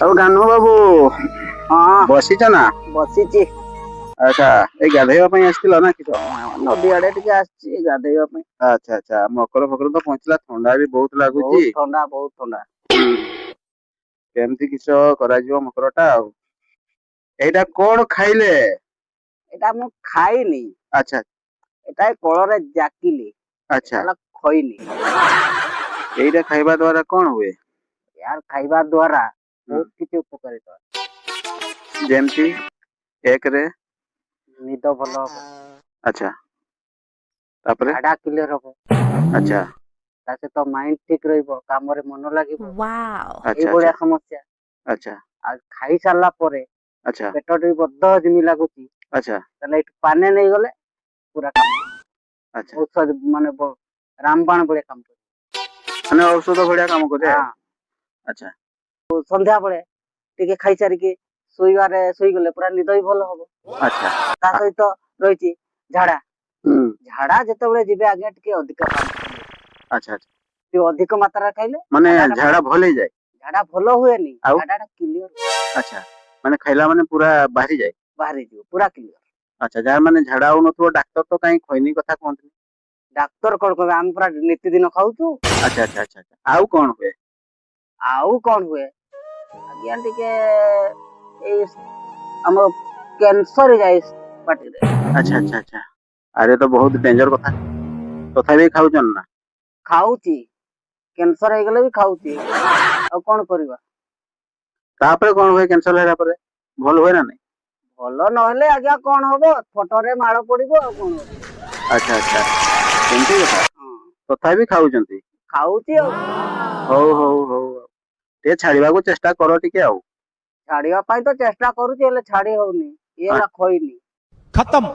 ଆଉ ଗାନୁ ବାବୁ, ହଁ। ବସିଛ ନା? ବସିଛି। ଆଚ୍ଛା, ଏଇ ଗାଧେଇବା ପାଇଁ ଆସିଥିଲ ନା କିସ? ନଦୀ ଆଡେ ଟିକେ ଆସିଛି ଗାଧେଇବା ପାଇଁ। ଆଚ୍ଛା, ମକର ଫକର ତ ପହଞ୍ଚିଲା, ଥଣ୍ଡା ବି ବହୁତ ଲାଗୁଛି। ବହୁତ ଥଣ୍ଡା, ବହୁତ ଥଣ୍ଡା। କେମିତି କିସ କରାଯିବ ମକର ଟା? ଆଉ ଏଇଟା କଣ ଖାଇଲେ? ଏଇଟା ମୁଁ ଖାଇନି। ଏଟା ଏ କଳରେ ଜାକିଲି। ହେଲା ଖଇନି। ଏଇଟା ଖାଇବା ଦ୍ଵାରା କଣ ହୁଏ? ୟାର ଖାଇବା ଦ୍ଵାରା ବହୁତ କିଛି ଉପକାରିତା। ଯେମିତି ଏକରେ? ନିଦ ଭଲ ହବ। ଆଚ୍ଛା, ତାପରେ? ଝାଡା କ୍ଲିୟର ହବ। ତା ସହିତ ମାଇଣ୍ଡ ଠିକ ରହିବ, କାମରେ ମନ ଲାଗିବ। ଏଇଭଳିଆ ସମସ୍ୟା। ଆଉ ଖାଇ ସାରିଲା ପରେ ପେଟ ଟିକେ ବଦ୍ଧ ହଜମି ଲାଗୁଛି, ତାହେଲେ ଏଇଠୁ ପାନେ ନେଇଗଲେ ପୁରା କାମ ଔଷଧ, ମାନେ ରାମବାଣ ଭଳିଆ କାମ କରିବ। ମାନେ ଔଷଧ ଭଳିଆ କାମ କରେ। ସନ୍ଧ୍ୟା ବେଳେ ଟିକେ ଖାଇସାରିକି ଶୋଇବାରେ ଶୋଇଗଲେ ପୁରା ନିଦ ବି ଭଲ ହବ। ତା ସହିତ ରହିଛି ଝାଡା। ଝାଡା ଯେତେବେଳେ ଯିବେ ଆଜ୍ଞା, ଟିକେ ଅଧିକ ପାଣି ପିଇବେ। ଆଚ୍ଛା ଆଚ୍ଛା ଟିକେ ଅଧିକ ମାତ୍ରାରେ ଖାଇଲେ ମାନେ ଝାଡାଟା ଝାଡା ଭଲ ହେଇଯାଏ? ଝାଡା ଭଲ ହୁଏନି। ଆଉ? ଝାଡାଟା କ୍ଲିୟର। ଆଚ୍ଛା, ମାନେ ଖାଇଲା ମାନେ ପୁରା ବାହାରି ଯାଏ? ବାହାରି ଯିବ, ପୁରା କ୍ଲିୟର। ଆଚ୍ଛା, ଯାହାର ମାନେ ଝାଡା ହଉନଥିବ, ଡାକ୍ତର ତ କାହିଁ ଖଇନି କଥା କୁହନ୍ତିନି? ଡାକ୍ତର କଣ କହିବେ, ଆମେ ପୁରା ନିତିଦିନ ଖାଉଛୁ। ଆଚ୍ଛା ଆଚ୍ଛା ଆଚ୍ଛା ଆଚ୍ଛା। ଆଉ କଣ ହୁଏ? ଆଉ କଣ ହୁଏ ଆଜ୍ଞା, ଟିକେ ଏଇ ଆମ କ୍ୟାନ୍ସର ହେଇଯାଏ ପାଟିରେ। ଆଚ୍ଛା ଆଚ୍ଛା ଆଚ୍ଛା ଆରେ ତ ବହୁତ ଡେଞ୍ଜର କଥା, ତଥାପି ଖାଉଛନ୍ତି ନା? ଖାଉଛି, କ୍ୟାନ୍ସର ହେଇଗଲେ ବି ଖାଉଛି, ଆଉ କଣ କରିବା? ତାପରେ କଣ ହୁଏ? କ୍ୟାନ୍ସର ହେଲା ପରେ ଭଲ ହୁଏ ନା ନାଇଁ? ଭଲ ନହେଲେ ଆଜ୍ଞା କଣ ହବ, ଫଟୋରେ ମାଳ ପଡିବ, ଆଉ କଣ ହବ? ଆଚ୍ଛା ଆଚ୍ଛା, ଏମିତି କଥା। ହଁ। ତଥାପି ଖାଉଛନ୍ତି? ଖାଉଛି ଆଉ। ହଉ ହଉ ହଉ ଟିକେ ଛାଡିବାକୁ ଚେଷ୍ଟା କର ଟିକେ ଆଉ। ଛାଡିବା ପାଇଁ ତ ଚେଷ୍ଟା କରୁଛି, ହେଲେ ଛାଡି ହଉନି। ଇଏ ହେଲା ଖଇନି। ଖତମ।